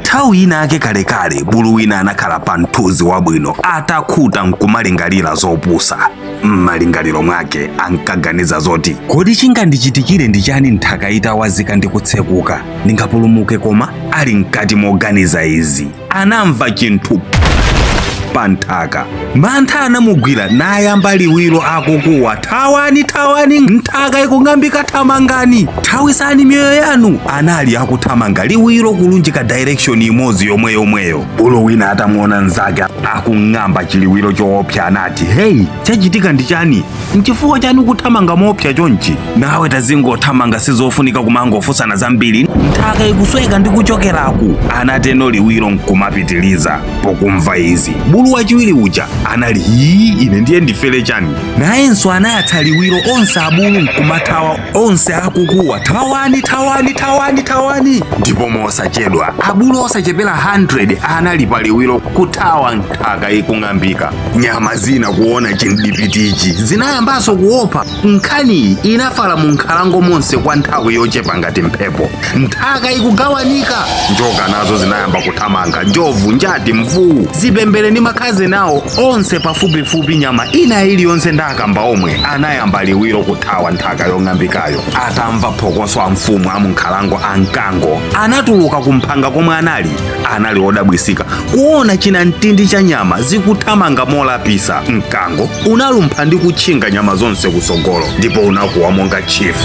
Nthawi ina yake kalekale, bulu wina anakhala pa mthunzi wabwino atakhuta nkumalingalira zopusa. M'malingaliro mwake ankaganiza zoti, kodi chingandichitikire ndi chani nthaka itawazika ndi kutsekuka? Ndingapulumuke koma? Ali mkati moganiza izi, anamva chinthu pa nthaka. Mantha anamugwira nayamba liwiro akukuwa, thawani, thawani, nthaka ikung'ambika, thamangani, thawisani miyoyo yanu. Anali akuthamanga liwiro kulunjika direction imodzi yomweyomweyo. Bulu wina atamuona mnzake akung'amba chiliwiro choopsa anati, hey, chachitika ndi chani? Nchifukwa chani ukuthamanga moopsa chonchi? Nawe tazingothamanga, sizofunika kumangofunsana zambiri, nthaka ikusweka ndi kuchokeraku. Anateno liwiro nkumapitiliza. Pokumva izi, bulu wachiwiri uja anali, hii, ine ndiye ndifere chani? Nayenso anayatsa liwiro, onse abulu nkumathawa, onse akukuwa, thawani, thawani, thawani, thawani. Ndipo mosachedwa abulu osachepera 100 anali pa liwiro kuthawa nthaka ikung'ambika. Nyama zina kuona chimdipitichi zinayambanso kuopa. Nkhaniyi inafala mu nkhalango monse kwa nthawi yochepa ngati mphepo. Nthaka ikugawanika. Njoka nazo zinayamba kuthamanga, njovu, njati, mvuwu, zipembere ndi makhazi nawo onse, pafupifupi nyama ina iliyonse ndi akamba omwe anayamba liwiro kuthawa nthaka yong'ambikayo. Atamva phokoso, a mfumu a munkhalango a mkango anatuluka kumphanga komwe anali. Anali odabwisika kuona chinamtindi cha nyama zikuthamanga molapisa. Mkango unalumpha ndi kutchinga nyama zonse kusogolo ndipo unakuwa monga chief,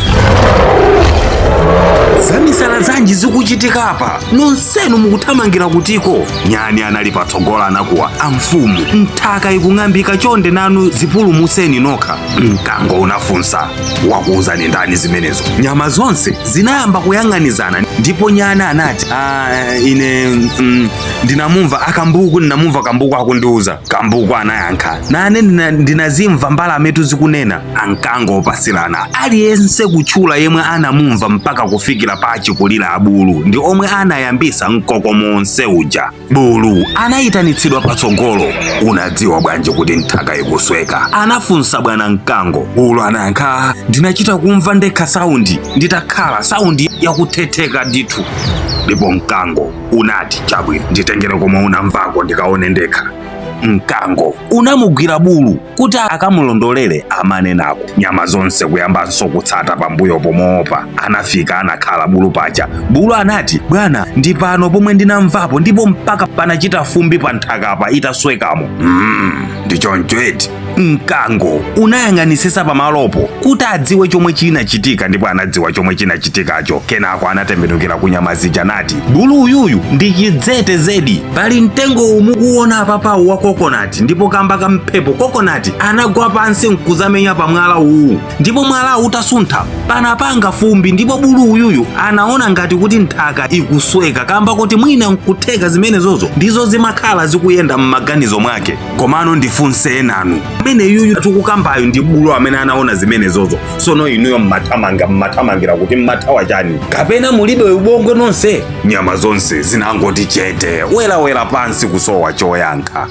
zamisala zanji zikuchitika apa? Nonsenu mukuthamangira kutiko? Nyani anali patsogolo anakuwa, amfumu, nthaka ikung'ambika, chonde nanu zipulumuseni nokha. Mkango unafunsa, wakuuzani ndani zimenezo? Nyama zonse zinayamba kuyang'anizana ndipo nyani anati, ah, ine ndinamumva akambuku, ndinamumva kambuku akundiuza. Kambuku anayankha, nane ndinazimva mbalametu zikunena. Ankango opasilana, aliyense kutchula yemwe anamumva mpaka kufikira pa achikulira abulu ndi omwe anayambisa mkokomo onse uja. Bulu anayitanitsidwa patsogolo. Unadziwa bwanji kuti nthaka ikusweka? Anafunsa bwana mkango. Bulu anayankha, ndinachita kumva ndekha saundi nditakhala, saundi yakuthetheka ndithu. Ndipo mkango unati, chabwino, nditengere komwe unamvako ndikaone ndekha. Mkango unamugwira bulu kuti akamulondolere amanenako. Nyama zonse kuyambanso kutsata pambuyo pomoopa. Anafika, anakhala bulu paja. Bulu anati, bwana, ndi pano pomwe ndinamvapo ndipo mpaka panachita fumbi pa nthakapa itaswekamo. Ndi choncho eti? Mkango unayang'anisisa pamalopo kuti adziwe chomwe chinachitika ndipo anadziwa chomwe chinachitikacho. Kenako anatembenukira ku nyama zija nati, bulu uyuyu ndi chidzete zedi. Pali mtengo umukuona apapawu wa kokonati, ndipo kamba ka mphepo kokonati anagwa pansi nkuzamenya pa mwala uwu, ndipo mwalawu utasuntha panapanga fumbi, ndipo bulu uyuyu anaona ngati kuti nthaka ikusweka kamba kuti mwina nkutheka zimenezozo ndizo zimakhala zikuyenda m'maganizo mwake. Komano ndifunse enanu, amene yuyu tikukambayo ndi bulu amene anaona zimenezozo, sono inuyo mmathamanga mmathamangira kuti mmathawa chani? Kapena mulibe ubongo nonse? Nyama zonse zinangoti chete welawela pansi kusowa choyankha.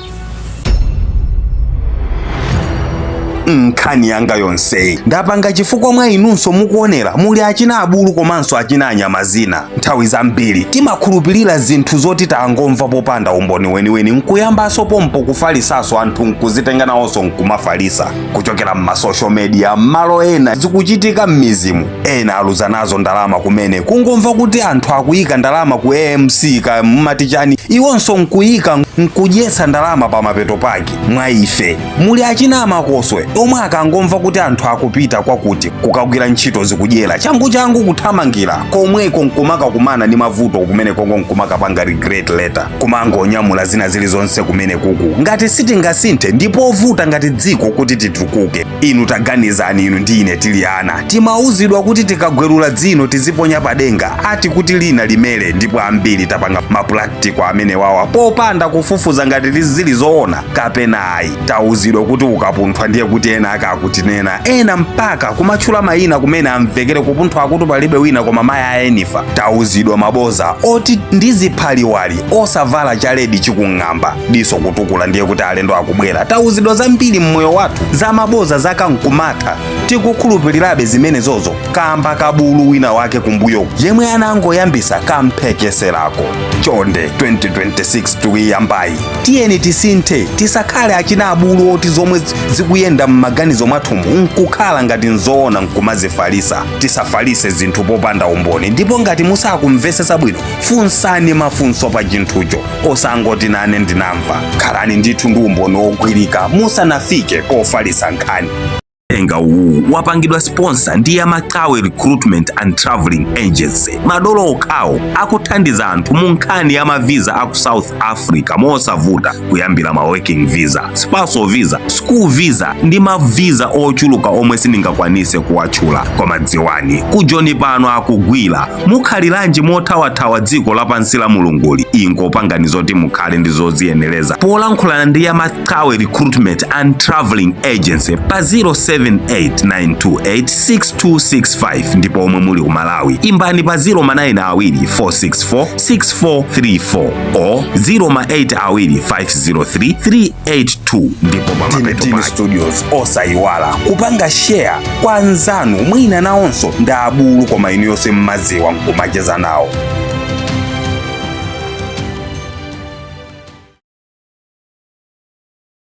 Nkhani yanga yonseyi ndapanga chifukwa mwa inunso mukuonera muli achina abulu komanso achina anyama zina. Nthawi zambiri timakhulupirira zinthu zoti tangomva popanda umboni weniweni, nkuyambanso pompo kufalisanso, anthu nkuzitenga nawonso nkumafalisa kuchokera m'ma social media. M'malo ena zikuchitika m'mizimu, ena aluza nazo ndalama kumene kungomva kuti anthu akuyika ndalama ku AMC ka mumati chani, iwonso nkuyika nkudyetsa ndalama pamapeto pake. Mwa ife muli achina amakoswe omwe akangomva kuti anthu akupita kwakuti kukagwira ntchito zikudyera, changu changu kuthamangira komweko nkumakakumana ndi mavuto kumene koko, nkumakapanga regret later, kumangonyamula zina zilizonse kumene kuku. Ngati sitingasinthe, ndipovuta ngati dziko kuti titukuke. Inu taganizani, inu ndi ine tili ana timauzidwa kuti tikagwerula dzino tiziponya padenga, ati kuti lina limere, ndipo ambiri tapanga mapulaktiko amene wawa popanda kufufuza ngati zili zoona kapena ayi. Tauzidwa kuti ukapunthwa ndiye kuti kuti ena ake akutinena, ena mpaka kumatchula mayina kumene amvekere kupunthwa akuti palibe wina koma mayi a Enifa. Tauzidwa maboza oti ndi ziphaliwali osavala chaledi chikung'amba, diso kutukula ndiye kuti alendo akubwera. Tauzidwa zambiri mmoyo wathu za maboza zakankumatha, tikukhulupirirabe zimenezozo kamba kabulu wina wake kumbuyo yemwe anangoyambisa kamphekeserako. Chonde, 2026 tikuyiyambayi, tiyeni tisinthe, tisakhale achina abulu oti zomwe zikuyenda m'maganizo mwathumu nkukhala ngati nzoona nkumazifalisa. Tisafalise zinthu popanda umboni, ndipo ngati musakumvesesa bwino, funsani mafunso pa chinthucho, osangoti nane ndinamva. Khalani ndithu ndi umboni wogwirika musanafike pofalisa nkhani. Uthenga uwu wapangidwa sponsor ndi ya Makawe Recruitment and Traveling Agency, madolo okhawo akuthandiza anthu mu nkhani ya mavisa aku South Africa mosavuta, kuyambira ma working visa, spousal visa, school visa ndi mavisa ochuluka omwe sindingakwanise kuwatchula. Koma dziwani, kujoni pano akugwira. Mukhaliranji mothawathawa dziko lapansi la Mulunguli? Ingopangani zoti mukhale ndi zoziyenereza polankhulana ndi ya Makawe Recruitment and Traveling Agency pa 0789286265, ndipo omwe muli ku Malawi imbani pa 092 464 6434 o 082 503 382. Ndipo pamapeto pake Studios, osayiwala kupanga share kwa anzanu, mwina nawonso ndi abulu koma inu yonse mmaziwa nkumacheza nawo.